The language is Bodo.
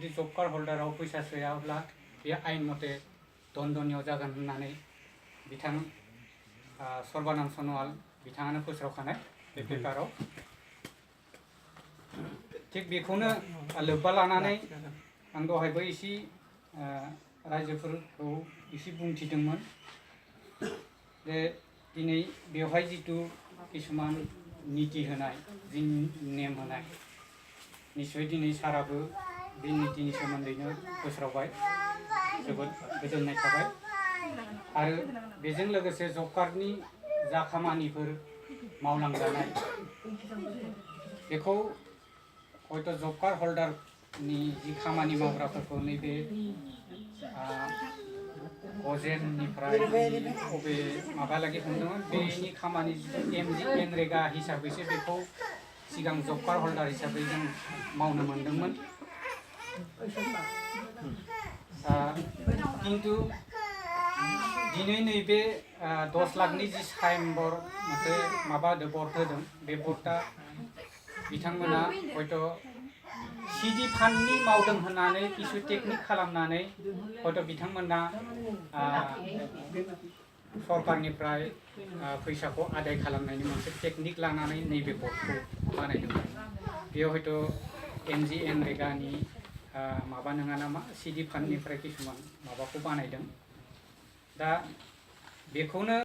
जुदि जब कार्ड हल्डाराव फैसा सोयाब्ला बे आइन मथे दन्दनीय जागोन होननानै बिथां सर्बानन्द सनोवाल बिथाङानो फोस्रावखानाय बे पेपाराव। थिग बेखौनो लोब्बा लानानै आं दहायबो एसे रायजोफोरखौ एसे बुंथिदोंमोन जे दिनै बेवहाय जितु किसुमान नीति होनाय जि नेम होनाय निश्चय दिनै साराबो बे नीतिनि सोमोन्दैनो फोस्रावबाय, जोबोद गोजोननाय थाबाय। आरो बेजों लोगोसे जब कार्डनि जा खामानिफोर मावलांजानाय बेखौ हयथ' जब कार्ड हल्डारनि जि खामानि मावग्राफोरखौ नैबे गजेननिफ्राय बबे माबालागि हमदोंमोन बेनि खामानि MGNREGA हिसाबैसो बेखौ सिगां जब कार्ड हल्डार हिसाबै जों मावनो मोनदोंमोन। किन्तु दिनै नैबे 10 लाखनि जि साइनबर्ड मोनसे माबा होदों, बर्ड होदों, बे बर्डआ बिथांमोना हयथ' CD फान्डनि मावदों होननानै किसु टेकनिक खालामनानै हयथ' बिथांमोना सरकारनिफ्राय फैसाखौ आदाय खालामनायनि मोनसे टेकनिक लानानै नैबे बर्डखौ बानायदोंमोन। बेयाव हयथ' MGNREGAनि माबा नङा नामा, CD फान्डनिफ्राय किसुमान माबाखौ बानायदों। दा बेखौनो